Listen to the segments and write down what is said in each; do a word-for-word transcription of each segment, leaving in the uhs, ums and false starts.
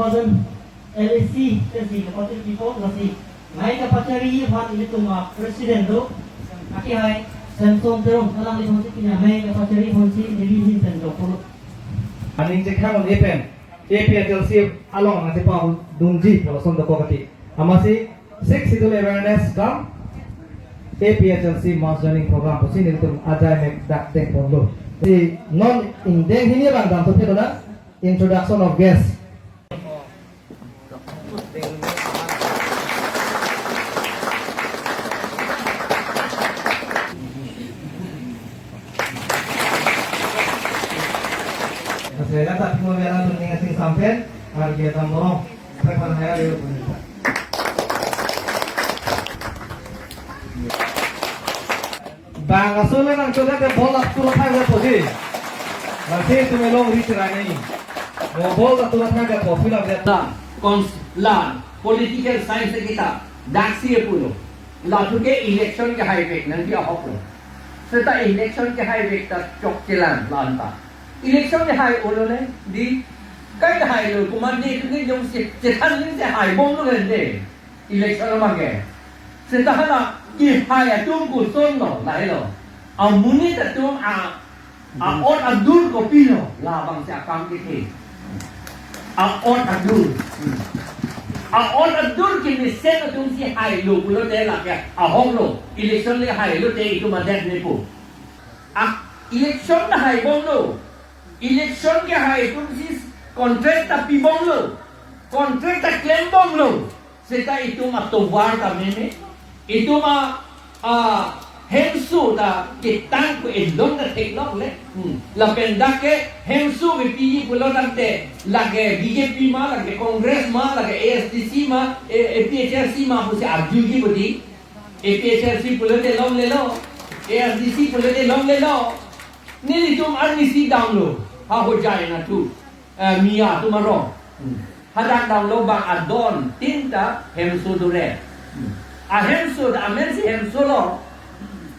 Thousand L A C kasi kapachari pipo lasi. Mai kapachari aphan ilitum a president do. Akehai Samson Teron, alangliphan si pini amei kapachari aphan si neli ahin pen dokok. Aning chekhang un-e pen A P H L C along nangchepangdunji pu lason dokok kati. Amatsi Sixth Schedule Awareness cum A P H L C Mass Joining Program pusi nelitum ajai mek dak dengponlo. Si non ingdeng hini abang damthu phe dona, introduction of guest. Masih ada tak mau biar langsung ingat sing sampai harga tambah. Bang asul nangchojak ke bol atul thang ke podi. Lasi itum elong ri cherai nai. Mo bol atul thang ke po fill up det. La, cons-, la, political science kita, daksi pulo. Latum ke election kehai vek nangji ahok lo. Seta election kehai vek ta chokchelang la anta. Election kehai olo ne, dei, kai kehai lo, komat ne tu ne jongsi chethan ne si haibomlo kan dei. Election abang ke. Seta hala kehai atum koson lo, lahelo. Amonit atum a, a-ot adur kopilo, labangsi akam kethe. A-ot adur. A-ot adur kemesen atum si hailo pulote lake ahok lo. Election le hailo te itum adet nepo. A, election ta haibomlo. Election kehai atum si contract ta pibomlo. Contract ta klembomlo. Seta itum atovar ta meme. Itum a, a, hemso ta ketang ko elong ta theklongle. Hmm. Lapen dak ke hemso kepiji pulo tangte lake B J P ma, lake Congress ma, lake A S D C ma, A-, A P H L C ma pusi arjuji bodi. A P H L C pulote longlelo. A S D C pulote longlelo. Nelitum arnisi damlo. Ha hojai na tu. Eh, Miya atum arong. Hmm. Hadak damlo bang adon tin ta hemso dore. Hmm. Ahemso ta amen si hemso lo.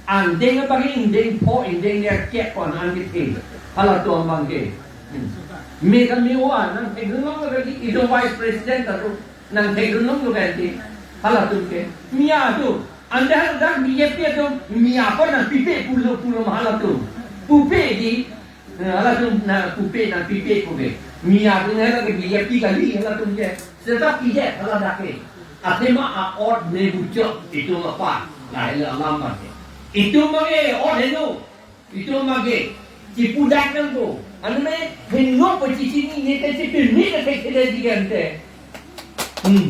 Angdeng abang ingdeng pho ingdeng nerkep pon an kethe. Halatum abang ke. Hmm. Me kami wa nangthekdunlong lagi itum vice president ta tu. Nangthekdunlong lo kan ti. Halatum ke. Miya atum. Ante hadak B J P atum. Miya ko nangpipe pulo pulo ma halatum. Pupe dei. Eh, halatum nangpupe nangpipe ko ke. Miya atum hadak ke B J P kali halatum ke. Seta pije haladak ke. Athema a-ot ne buchok itum apa. Lahelo alam abang ke. Itum abang ke ot heno. Itum abang ke, chipudak nangpo. Anme heno pu chichinine te chipimit te thekthe dei ante. Hmm.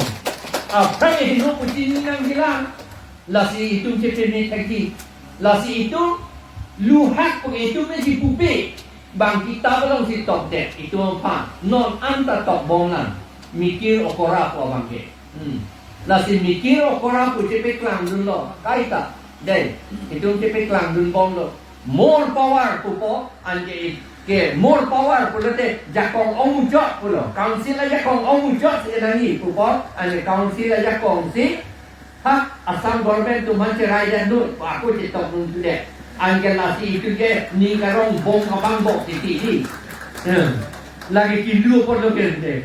Aphrang heno pu chini nangjilang. Lasi itum chipimit thekji. Lasi itum luhak pu itum me chipupe. Bang kitab alongsi tokdet itum aphan. Non anta tokbomlang. Mikir okora pu abang ke. Hmm. Lasi Mikir okora pu chepaklangdunlo. Kaita. Dei, itum chepaklangdunbomlo. More power pupo, anke ke more power pulote jakong ong muchot pulo. Council ajakong ong muchot si nangji pupo, anke council ajakong si. Ha, Assam government atum aphan cherai det noi, ako chetokdun tu det. Anke lasi itum ke ning karong bom kabang bok titi dei. Hmm. Lake kilu apotlo kente.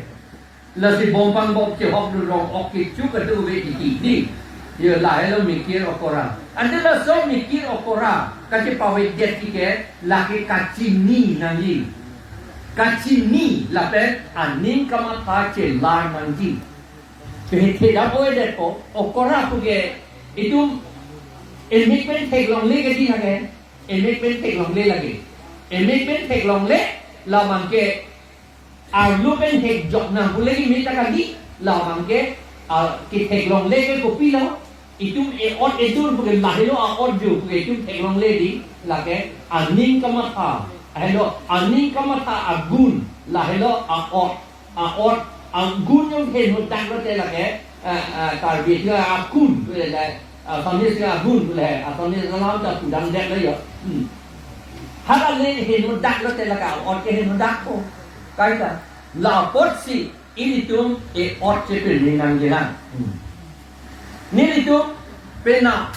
Lasi bom pangbok chehokdun rong ok kecho kado ave titi dei. Yo lahelo Mikir okora. Ante laso Mikir okora kachepavedetji ke lake kachini nangji. Kachini lapen aning kamatha chelar nangji. Pe thedam oedetpo okora pu ke itum emek pen theklongle ke dei lake. Emek pen theklongle lake. Emek pen theklongle labang ke arlo pen thekjok nang pu lake meta kali, labang ke, ah, ketheklongle ke kopilo, itum e-ot edur pu ke lahelo a-ot jo pu ke itum theklongle dei, lake aning kamatha, lahelo aning kamatha agun, lahelo a-ot, a-ot, agun jong heno dak lote lake, eh, eh, Karbi atum akun, pu le, Assamese agun pu le, Assamese alam ta pudam det le yo. Hmm. Hala le heno dak lote lake a-ot ke heno dak ko. Kaita, la apotsi ilitum e-ot chepeme nangjilang. Hmm. Nelitum penap.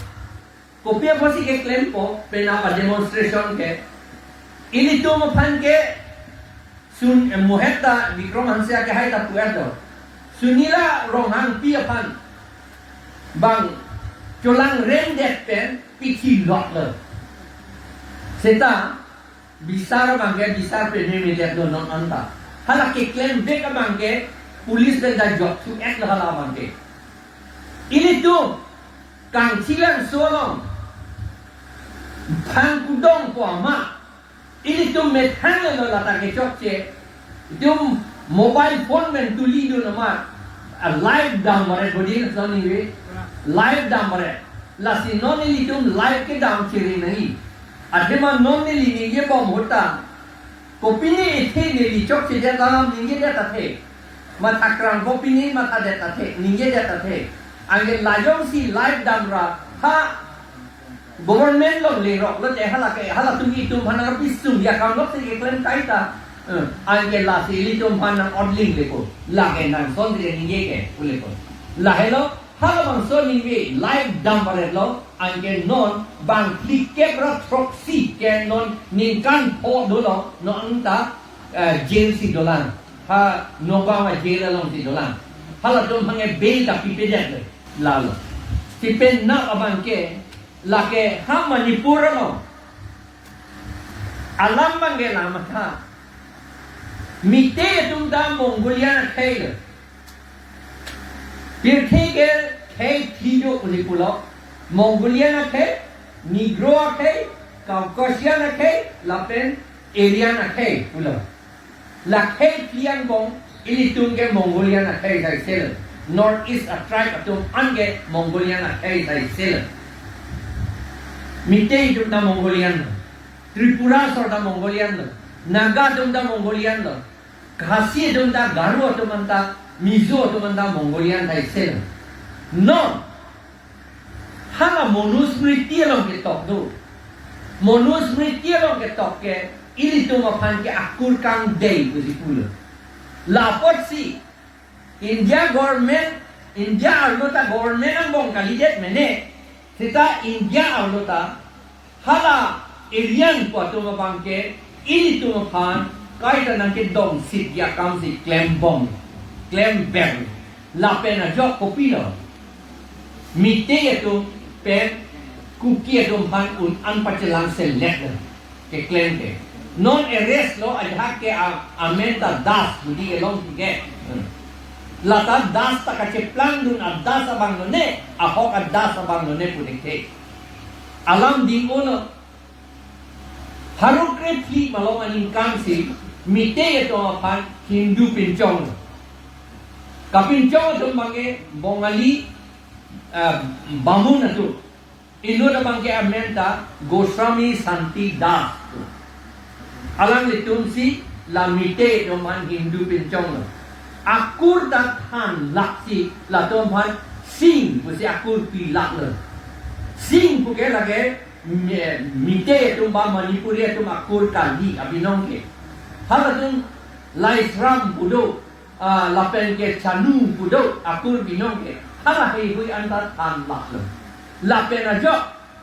Kopi apotsi keklempo penap a-demonstration ke. Ilitum aphan ke Sun, eh, mohet ta Bikram Hanse akehai ta pu-et do. Sunila Ronghangpi aphan bang cholang rendet pen pithi lot lo. Seta bisar abangke bisar pen memedet lo non anta. Hala keklem vek abangke police pen ta jok thu-et lo hala abangke. Ilitum Kangchilang solong Phangkudong pu ama. Ilitum methang lo lata kechokche. Itum mobile phone pen tuli dun ama. A live dam baret bodi na son ningve. Live dam baret. Lasi non ilitum live kedam chiri nangji. Athema non neli ningje bom ahut ta. Kopine ethe neli chokchedet alam ningjedet athe. Matha krang kopine mathadet athe, ningjedet athe. Anke lajongsi live damra ha government along lengrok lote hala ke, halatum itum aphan nangpisung ya kam lok si keklem kaita. Eh, anke lasi ilitum aphan nang-odling lepo. Lake nang son si ningje ke, pu lepo. Lahelo, halabangso ningve live dam baret lo, anke non bang phlikep ra throksi ke non ningkan pho dolo, non ta, eh, jail si dolang. Ha, Nagaon a-jail along si dolang. Halatum aphan ke bail ta pipedet le, lalo. Si pen nang abangke, lake ha Manipur along. Alam abangke la matha. Meitei atum ta Mongolian akhei lo. Pirthe ke khei phli do uli pulo. Mongolian akhei, Negro akhei, Caucasian akhei, lapen Aryan akhei pulo. La khei phli angbong ilitum ke Mongolian akhei sai sel. North East a-tribe atum an ke Mongolian akhei sai sel. Meitei atum ta Mongolian lo. Tripura asor ta Mongolian lo. Naga atum ta Mongolian lo. Khasi atum ta, Garo atum anta, Mizo atum anta Mongolian sai sel. Non, hala Manusmriti along ketok do. Manusmriti along ketok ke ilitum aphan ke akur kangdei pusi pulo. Lapotsi India government, India arlo ta government angbong kalidet mene. Seta India arlo ta hala Aryan pu atum abangke ilitum aphan kaita nangkedongsit ya kam si klembom, klembem. Lapen ajok kopilo? Meitei atum pen Kuki atum aphan un-an pachelang selet lo. Keklem ke. Non arrest lo ajahak ke a-, amen ta Das, budi elong ke. Hmm. Lata Das ta kacheplang dun a-Das abang lone, ahok a-Das abang lone pu thekthe. Alam ding-o lo. Pharo kre phli malom aningkan si Meitei atum aphan Hindu pinchong lo. Kapinchong atum abangke Bongali, ah, Bamun atum. Inut abangke amen ta Goswami Santi Das. Alanglitum si la Meitei atum aphan Hindu pinchong lo. Akur ta than lak si latum aphan Singh pusi akur pi lak lo. Singh puke lake Me-, Meitei atum ba Manipuri atum akur kali abinong ke. Halatum Laishram pu do, ah, lapen ke Chanu pu do, akur binong ke. Hala heihui anta than lak lo. Lapen ajok,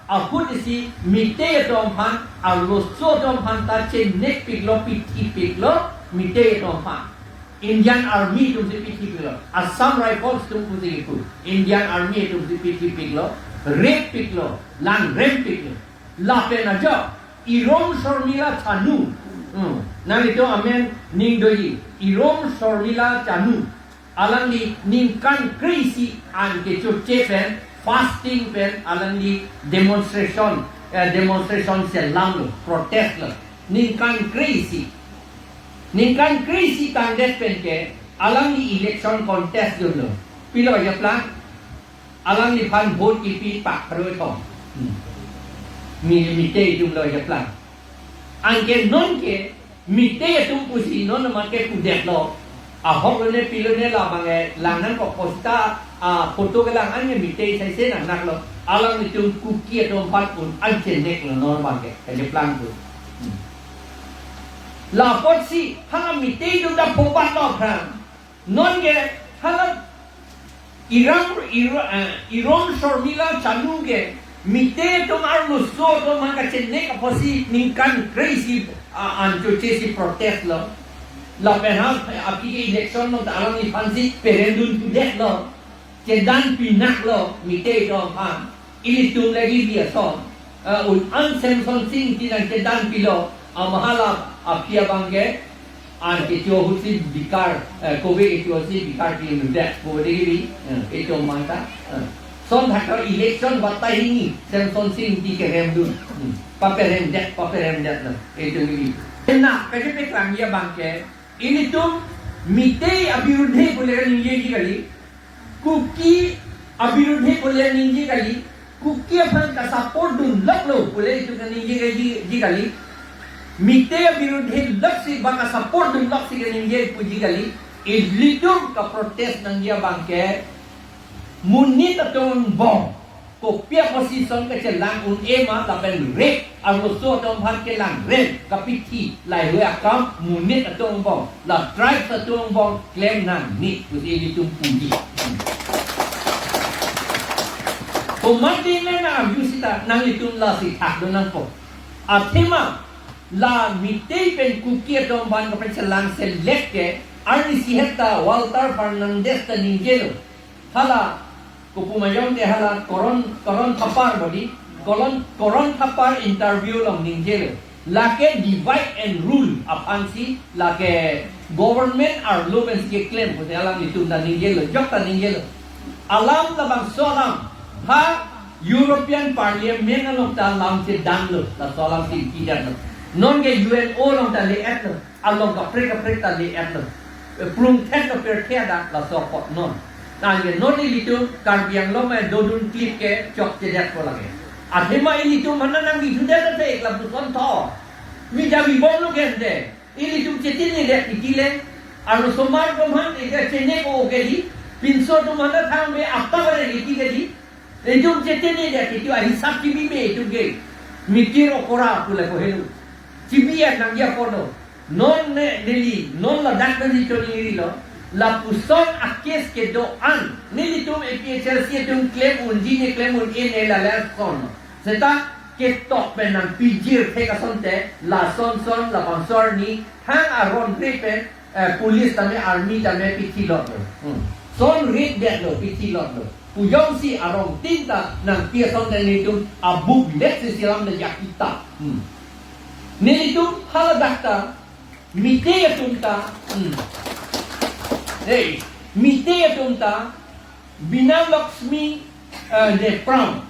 ahut isi Meitei atum aphan, arloso atum aphan ta chenek piklo, pithi piklo, Meitei atum aphan. Indian Army atum si pithi piklo. Assam Rifles atum pusi kipu. Indian Army atum si pithi piklo, rape piklo, langrem piklo. Lapen ajok, Irom Shormila Chanu. Hmm. Nanglitum amen ning doji. Irom Shormila Chanu. Alangli ningkan kre-isi an kechoche pen, fasting pen, alangli demonstration, eh, demonstration chelang lo, protest lo. Ningkan kre-isi. Ningkan kre-isi tangdet pen ke, alangli election contest dunlo. Pilo ajaplang? Alangliphan vote kipi pak pharo thom. Hmm. Mi, Meitei atum lo ajaplang. Anke non ke, Meitei atum pusi non amat ke pudet lo. Ahok lone pilo ne labang e, lang nangkok posta, ah, photo kelang an ke Meitei sai se nangnak lo. Alanglitum Kuki atum aphan un-an chenek lo non abangke, kajaplang pu. Hmm. Lapotsi, hala Meitei atum ta phobat lo aphrang. Non ke hala Iram, Ira-, eh, Irom Shormila Chanu ke Meitei atum arloso atum aphan kachenek apotsi ningkan kre-isi, ah, an choche si protest lo. Lapen ha aphi ke election along ta alangliphansi peremdun thudetlo. Chedan pinaklo Meitei atum aphan. Ilitum lagi biaso. Eh, un-an Semsonsing Ingti nangchedan pilo. Amat hala aphi abang ke an kecho ahutsi bikar, eh, kove kecho ahutsi bikar pi nudet. Kove dei kebi, eh, kecho mangta. Eh. Son thakar election batai hini Semsonsing Ingti keremdun. Hmm. Paperemdet, paperemdet na. Kecho kebi. Ena, kaje peklangji abang ke, ilitum Meitei abirudhe pule ningjeji kali, Kuki abirudhe pule ningje kali, Kuki aphan ka-support dunloklo pule itum kaningje kaji, ji kali. Meitei abirudhe loksi ba ka-support dunloksi kaningje puji kali. Ilitum ka-protest nangji abang ke monit atum angbong kopi apotsi son kachelang un-e ma lapen rape arloso atum aphan kelang rem kapithi lahei akam monit atum angbong, la tribes atum angbong klem nangne pusi ilitum puji. Komat dei nang arju sita nanglitum lasi thakdun nangpo. Athema la Meitei pen Kuki atum aphan kapachelang selet ke arnisi heta Walter Fernandez ta ningjelo. Hala, kopu ma jongte hala Karan, Karan Thapar bodi, Karan, Karan Thapar interview along ningjelo. Lake divide and rule aphansi lake government arlo pensi keklem pusi alanglitum ta ningjelo, jok ta ningjelo. Alam labangso alam, ha European Parliament along ta alam chedanlo, laso alam si kidetlo. Nonke U N O along ta le-etlo. Along kaprek kaprek ta le-etlo. Plung thet lo per thet da laso apot non. Tangke non ilitum Karbi Anglong me dodun klip ke chokchedetpo lake. Athema ilitum mana nangkithudet ate lapuson tho. Mija bibomlo gente. Ilitum chetinedetji le. Arlosomar atum aphan ike chenek o keji. Pinso atum mana thang me apta bare liki keji. Itum chetinedetji, ahisap chibi me itum ke. Mikir okora pule ko helu. Chibi an nangji apotlo. Non ne neli, non ladak neli choningrilo. Lapuson a-case kedo-an. Nelitum A P H L C atum klem unji ne klem un-e ne la lason. Seta ketok pen nangpijir thek asonte, lason son, labangso arni, thang aron re pen, eh, police tame, army tame pithilotlo. Hmm. Son rit detlo, pithilotlo. Pu jongsi arong tin ta nangpi asonte nelitum abuk let si silam le jak kita. Hmm. Nelitum haladak ta, Meitei atum ta, hmm. Hey, Meitei atum ta, Bina Lakshmi, eh, Nepram.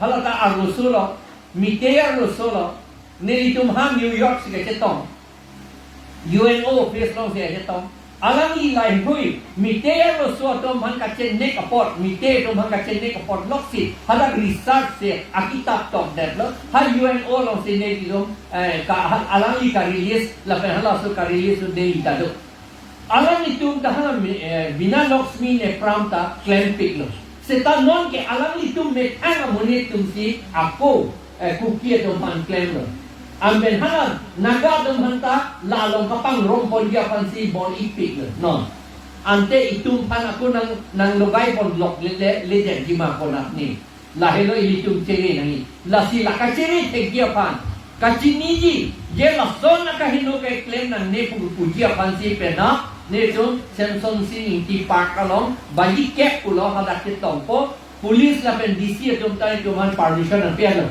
Hala ta arloso lo, Meitei arloso lo, nelitum ha New York si kachetong. U N O office along si kachetong. Alangli laheihui, Meitei arloso atum aphan kachenek apot, Meitei atum aphan kachenek apot loksi, hadak research si akitap tokdetlo, ha U N O along si nelitum, eh, ka, ha, alangli ka-release, lapen halaso ka-release un-e ta do. Alanglitum ta hala mi-, eh, Bina Lakshmi Nepram ta klempiklo. Seta nonke alanglitum methang amonit atum si ako, eh, Kuki atum aphan klemlo. Anpen hala Naga atum aphan ta la along kapangrongponji aphansi bor-ipiklo. Non. Ante itum aphan ako nang, nanglogai ponlok le, le, ledetji ma konat ni. Lahelo ilitum chere nangji. Lasi la kachere thekji aphan, kachiniji, je lason akahingno keklem nangne pu puji aphansi penap nelitum Semsonsing Ingti Park along baji kep pulo hadak chetongpo, police lapen D C atum ta itum aphan permission nangpilo.